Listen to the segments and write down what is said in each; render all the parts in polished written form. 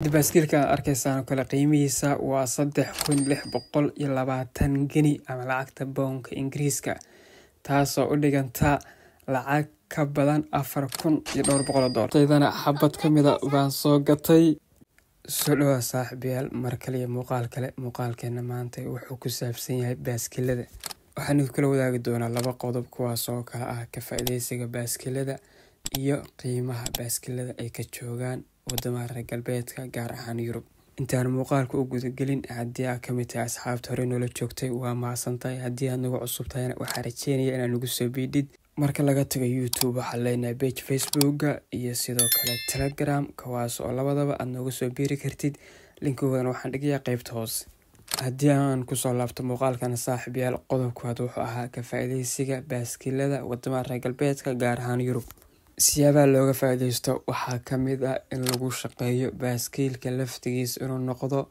Baaskiilka aad arkaysaan oo kale qiimihiisa waa 3620 geni ama lacagta pound-ka Ingiriiska, taasoo u dhiganta lacag ka badan 4,000 iyo dhowr boqol oo doolar. Taydana xabad ka mid ah baan soo gatay. Soo dhawaada saaxiibayaal, mar kale iyo muuqaal kale. Muuqaalkeena maanta wuxuu ku saabsan yahay baaskiilada. Waxaan idin kula wadaagi doonaa laba qodob, kuwaas oo kala ah ka faa'iidaysiga baaskiilada iyo qiimaha baaskiilada ay ka joogaan wadamada reer galbeedka, gaar ahaan Yurub. Intaan muuqaalka u gudagelin, haddii aad ka mid tahay asxaabta hore noola joogtay, waa mahadsantahay. Haddii aad nagu cusub tahayna, waxaa rajeynaya inaad nagu soo biidhid. Marka laga tago YouTube, waxaan leenahay page Facebooka iyo sidoo kale Telegram, kuwaas oo labadaba aad nooga soo biiri kartid. Linkoodana waxaan dhigayaa qeybta hoose. Haddii aan kusoo laabto muuqaalkan saaxiibayaal, qodobka wuxuu ahaa ka faa'iidaysiga baaskiilada wadamada reer galbeedka, gaar ahaan Yurub. Siyaabaha looga faa'iidaysto waxaa ka mid ah in lagu shaqeeyo baaskiilka laftigiisa, inuu noqdo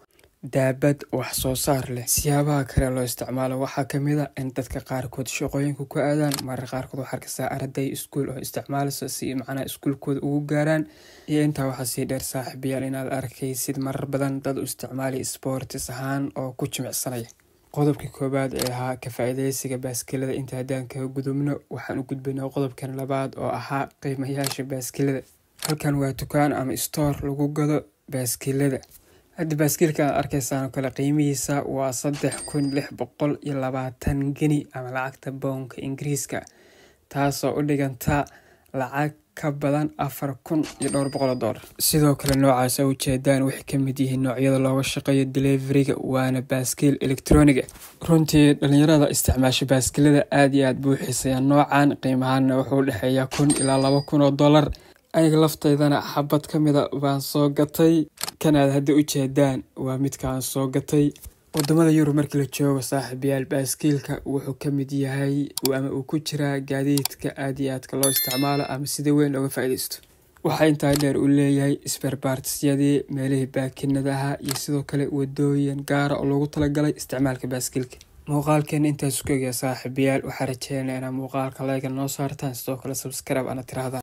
daabad wax soo saar leh. Siyaabaha kale loo isticmaalo waxaa ka mid ah in dadka qaarkood shaqooyinka ku aadaan. Mararka qaarkood waxaa arkaysaa arday iskuul oo isticmaalayso si macnaha iskuulkooda ugu gaaraan. Iyo intaa waxaa sii dheer saaxiibayaal, inaad arkaysid marar badan dad u isticmaalaya sports ahaan oo ku jimicsanaya. Qodobka koowaad ee ahaa ka faa'iidaysiga baaskiilada inta haddaan kaga gudubno, waxaan u gudbaynaa qodobkan labaad oo ahaa qiimayaasha baaskiilada. Halkan waa dukaan ama store lagu gado baaskiilada. Hadda baaskiilka aad arkaysaan oo kale qiimihiisa waa 3620 geni ama lacagta pound-ka Ingiriiska, taasoo u dhiganta lacag ka badan 4,000 iyo dhowr boqol oo doolar. Sidoo kale noocaas u jeedaan waxay ka mid yihiin noocyada looga shaqeeyo delivery-ga, waana baaskiil elektarooniga. Runtii dhalinyarada isticmaasha baaskiilada aad iyo aad buu u xiiseeyaa noocan, qiimahaana wuxuu u dhexeeyaa 1000 ilaa 2000 oo doolar. Aniga laftaydana xabad ka mid ah baan soo gatay. Kan aad hadda u jeedaan waa midkaan soo gatay. Wadamada Yurub markii la joogo saaxiibayaal, baaskiilka wuxuu ka mid yahay ama uu ku jiraa gaadiidka aad iyo aadka loo isticmaalo ama sida weyn looga faa'iidaysto. Waxaa intaa dheer uu leeyahay spare parts-yadii, meelihii baakinadaha iyo sidoo kale wadooyin gaara oo loogu talagalay isticmaalka baaskiilka. Muuqaalkeena intaas ku egaya saaxiibayaal, waxaa rajeynaya inaad muuqaalka like noo saartaan, sidoo kale subscribe ana tirahdaan.